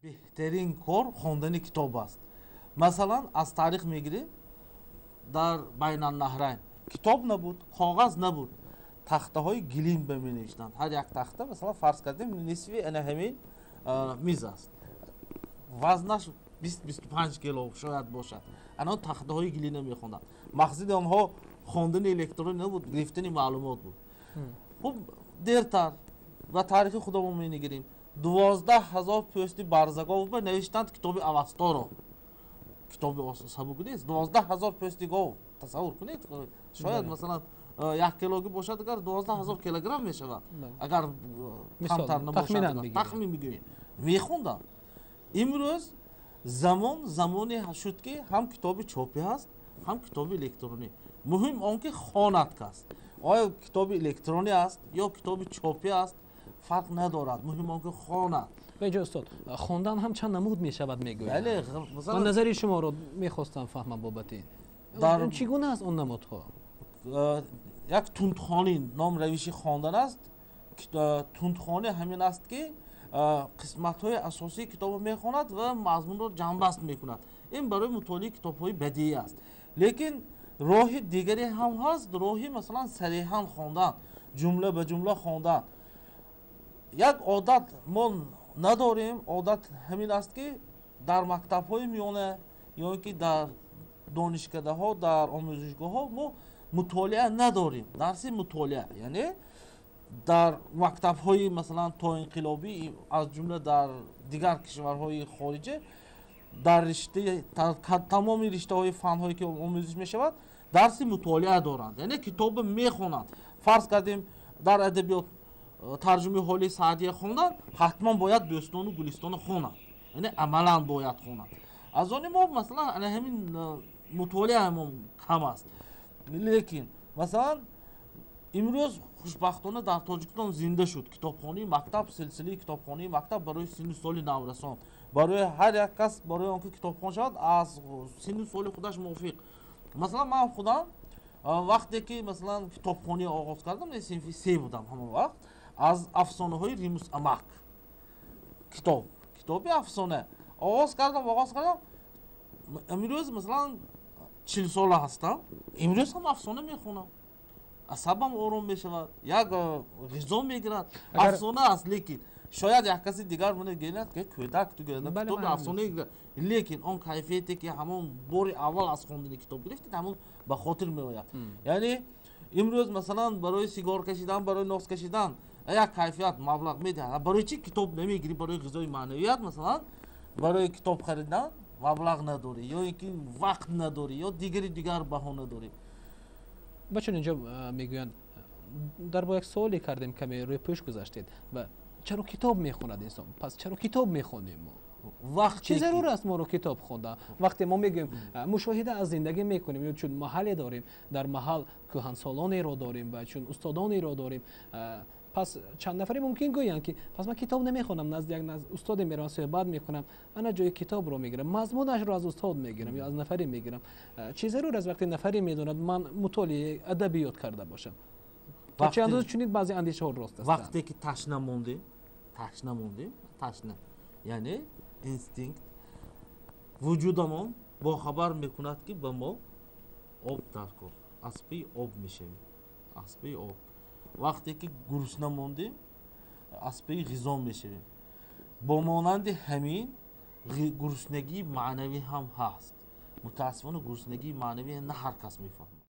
Беҳтарин кор хондани китоб аст. Масалан, аз таърих мегирем, дар Байналнаҳрайн китоб набуд, коғаз набуд, тахтаҳои гилим ба менавиштанд. Ҳар як тахта, масалан, фарз кардем, нисфи ана ҳамин миз аст, вазнаш 20-25 кило шояд бошад. Ана он тахтаҳои гилина мехонданд. Мақсади онҳо хондани электронӣ набуд, гирифтани маълумот буд. Хуб, дертар ба таърихи худамон менигирем, 12 000 пӯсти барзагов ба навиштанд китоби Авасторо. Китоби сабук нест, 12 000 пӯсти гов, тасаввур кунед, шояд, масалан, 1 килоги бошад, агар 12 000 килограмм мешавад, агар камтар набошад, тахмин мегӯем, мехонданд. Имрӯз замон замоне шуд, ки ҳам китоби чопӣ ҳаст, ҳам китоби электронӣ. Муҳим он ки хонад кас. Оё китоби электронӣ аст ё китоби чопӣ аст, фарқ надорад, муҳим он ки хонад. Беҷо, устод, хондан ҳам чанд намуд мешавад, мегӯяд. Бале. Ман назари шуморо мехостам фаҳмам бобати ин, чӣ гуна аст он намудҳо? Як тундхонӣ ном равиши хондан аст. Тундхонӣ ҳамин аст, ки қисматҳои асосии китобро мехонад ва мазмунро ҷамъбаст мекунад. Ин барои мутолиаи китобҳои бадиӣ аст. Лекин роҳи дигаре ҳам ҳаст, роҳи, масалан, сареҳан хондан, ҷумла ба ҷумла хондан. Як одат мо надорем. Одат ҳамин аст, ки дар мактабҳои миёна ё ин ки дар донишкадаҳо, дар омӯзишгоҳҳо мо мутолиа надорем, дарси мутолиа. Яъне дар мактабҳои, масалан, тоинқилобӣ, аз ҷумла дар дигар кишварҳои хориҷа, дар риштаи тамоми риштаҳои фанҳое ки омӯзиш мешавад, дарси мутолиа доранд, яъне китобро мехонанд. Фарз кардем, дар адабиёт тарҷумаи ҳоли Саъдия хондан, ҳатман бояд Бӯстону Гулистоно хонанд, яъне амалан бояд хонанд. Аз они мо, масалан, ана ҳамин мутолиаамон кам аст. Лекин, масалан, имрӯз хушбахтона дар Тоҷикистон зинда шуд китобхонии мактаб, силсилаи китобхонии мактаб барои синну соли наврасон, барои ҳар як кас, барои он ки китобхон шавад аз синну соли худаш мувофиқ. Масалан, ман худам вақте ки, масалан, китобхонӣ оғоз кардам, синфи се будам, ҳамон вақт аз афсонаҳои Римус Амак китоб, китоби афсона оғоз кардам, оғоз кардам. Имрӯз, масалан, 40 сола ҳастам, имрӯз ҳам афсона мехонам, асабам ором мешавад, як ғизо мегирад. Афсона аст, лекин шояд як каси дигар гӯяд, ки кӯдак ту, китоби афсона, лекин он кайфияте ки ҳамон бори аввал аз хондани китоб гирифтед, ҳамон ба хотир меояд. Яъне имрӯз, масалан, барои сигор кашидан, барои нос кашидан як кайфият маблағ медиҳад, барои чӣ китоб намегирӣ? Барои ғизои маънавият, масалан, барои китоб харидан маблағ надорӣ ё ин ки вақт надорӣ ё дигари дигар баҳона дорӣ. Ба чун инҷо мегӯянд, дар бо як суоле кардем, каме рӯи пӯш гузаштед, ва чаро китоб мехонад инсон? Пас чаро китоб мехонем мо? Вақт чӣ зарур аст моро китоб хондан, вақте мо мегӯем, мушоҳида аз зиндагӣ мекунем, ё чун маҳалле дорем, дар маҳал кӯҳансолонеро дорем ва чун устодонеро дорем? Пас чанд нафаре мумкин гӯянд, ки пас ман китоб намехонам, назди як устоде меравам, суҳбат мекунам, ана ҷои китобро мегирам, мазмунашро аз устод мегирам ё аз нафаре мегирам. Чӣ зарур аст, вақте нафаре медонад, ман мутолиаи адабиёт карда бошам? То чӣ андоза чунин баъзе андешаҳо рост ҳастанд? Вақте ки ташна мондем, ташна мондем, ташна, яъне инстинкт, вуҷудамон бохабар мекунад, ки ба мо об даркор, аз паи об мешавем, аз паи об. Вақте ки гурусна мондем, аз паи ғизо мешавем. Бо монанди ҳамин гуруснагии маънавӣ ҳам ҳаст. Мутаассифона, гуруснагии маънавӣ на ҳар кас мефаҳмад.